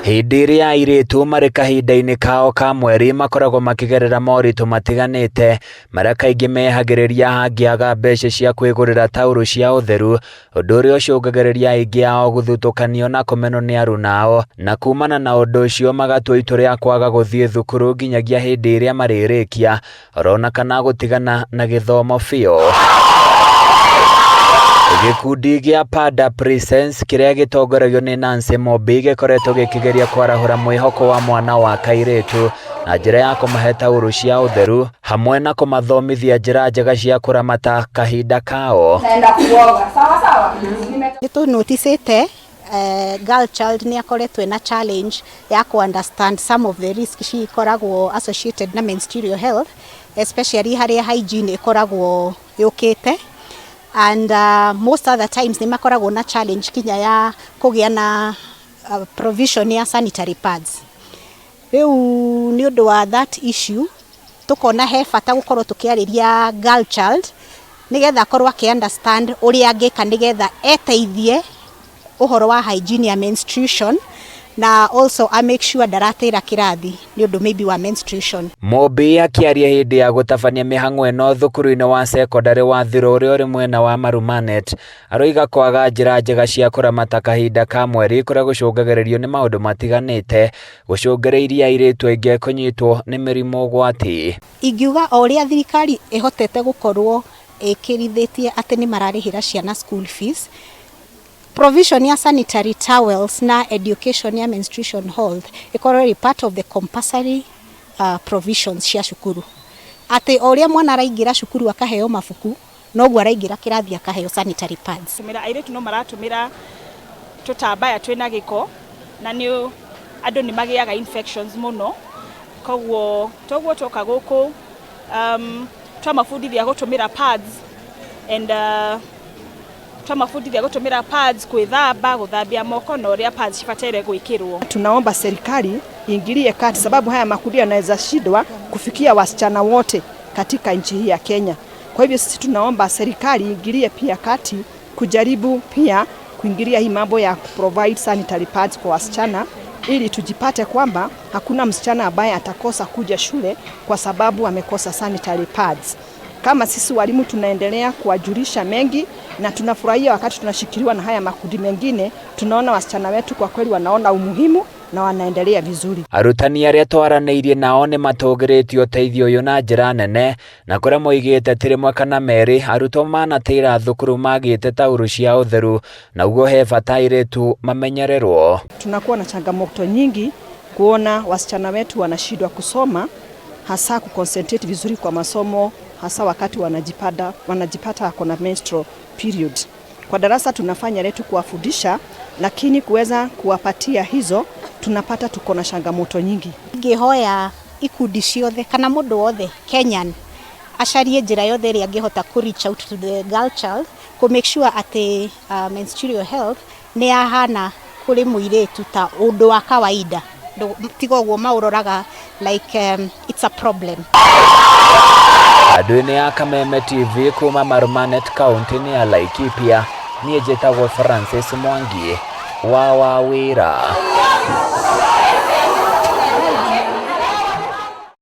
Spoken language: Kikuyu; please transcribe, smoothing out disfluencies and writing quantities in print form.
Hĩndĩ ĩrĩa airĩtu marĩ kahinda-inĩ kao ka mweri makoragwo makĩgerera moritũ matiganĩte marĩa kaingĩ mehagĩrĩria hangĩaga mbeca cia kwĩgũrĩra taurũ cia ũtheru, ũndũ ũrĩa ũcũngagĩrĩria aingĩ ao gũthutũkanio na kũmenwo nĩ aruna ao, na kumana na ũndũ ũcio magatua itua rĩa kwaga gũthiĩ thukuru nginyagia hĩndĩ ĩrĩa marĩrĩkia orona kana gũtigana na gĩthomo biũ. Gĩkundi gĩa Pada Presence kĩrĩa gĩtongoragio nĩ Nancy Mumbi gĩkoretwo gĩkĩgeria kwarahũra mwĩhoko wa mwana wa kairĩtu na njĩra ya kũmahe taurũ cia ũtheru hamwe na kũmathomithia njĩra njega cia kũramata kahinda kao. Naenda kuoga. Sawa sawa. Nĩ tũ noticĩte girl child nĩ akoretwo ena challenge ya kũ understand some of the risk cikoragwo associated na menstrual health, especially harĩa hygiene ĩkoragwo yũkĩte, and most other times nĩ makoragwo na challenge kinya ya kũgĩa na provision ya sanitary pads. Rĩu nĩ ũndũ wa that issue, tũkona he bata gũkorwo tũkĩarĩria girl child nĩgetha akorwo akĩ understand ũrĩa angĩka nĩgetha eteithie ũhoro wa hygiene ya menstruation, na also a make sure ndaratĩra kĩrathi nĩ ũndũ maybe wa menstruation. Mumbi akĩaria hĩndĩ ya gũtabania mĩhang'o ĩno thukuru-inĩ wa cekondarĩ wa Thirũ ũrĩa ũrĩ mwena wa Marumanet, aroiga kwaga njĩra njega cia kũramata kahinda ka mweri kũrĩa gũcũngagĩrĩrio nĩ maũndũ matiganĩte gũcũngĩrĩirie airĩtu aingĩ kũnyitwo nĩ mĩrimũ ũgwati. Ingiuga o ũrĩa thirikari ĩhotete gũkorwo ĩkĩrithĩtie atĩ nĩ mararĩhĩra ciana school fees, provision ya sanitary towels na education ya menstruation health ĩkorwo ĩrĩ part of the compulsory provisions cia cukuru, atĩ o ũrĩa mwana araingĩra cukuru akaheo mabuku, noguo araingĩra kĩrathi akaheo sanitary pads. Tũmĩra airĩtu no maratũmĩra tũtambaya twĩna gĩko na nĩ andũ nĩ magĩaga infections mũno. Koguo toguo twoka gũkũ twamabundithia gũtũmĩra pads and twamabundithia gũtũmĩra pads, kwĩthamba, gũthambia moko na ũrĩa pads cibataire gwĩkĩrwo. Tunaomba serikali iingilie kati, sababu haya makundi yanaweza shindwa kufikia wasichana wote katika nchi hii ya Kenya. Kwa hivyo sisi tunaomba serikali iingilie pia kati kujaribu pia kuingilia hii mambo ya provide sanitary pads kwa wasichana ili tujipate kwamba hakuna msichana ambaye atakosa kuja shule kwa sababu amekosa sanitary pads. Kama sisi walimu tunaendelea kuwajulisha mengi na tunafurahia wakati tunashikiliwa na haya makundi mengine, tunaona wasichana wetu kwa kweli wanaona umuhimu na wanaendelea vizuri. Arutani arĩa twaranĩirie nao nĩ matũgĩrĩtie ũteithio ũyũ na njĩra nene, na kũrĩa moigĩte ti rĩmwe kana merĩ arutwo manatĩra thukuru magĩte taurũ cia ũtheru, na ũguo he bata airĩtu mamenyererwo. Tunakuwa na changamoto nyingi kuona wasichana wetu wanashindwa kusoma, hasa kuconcentrate vizuri kwa masomo, hasa wakati wanajipata wako na menstrual period. Kwa darasa tunafanya letu kuwafundisha, lakini kuweza kuwapatia hizo tunapata tuko na changamoto nyingi. Ingĩhoya ikundi ciothe kana mũndũ wothe Kenyan acarie njĩra yothe ĩrĩa angĩhota kũ reach out to the girl child kũ make sure atĩ menstrual health nĩ yahana kũrĩ mũirĩtu ta ũndũ wa kawaida, tiga ũguo maũroraga like it's a problem. Andũ-inĩ ya Kameme TV kuma Marumanet kaunti-inĩ ya Laikipia, niĩ njĩtagwo Francis Mwangi wa Wawĩra.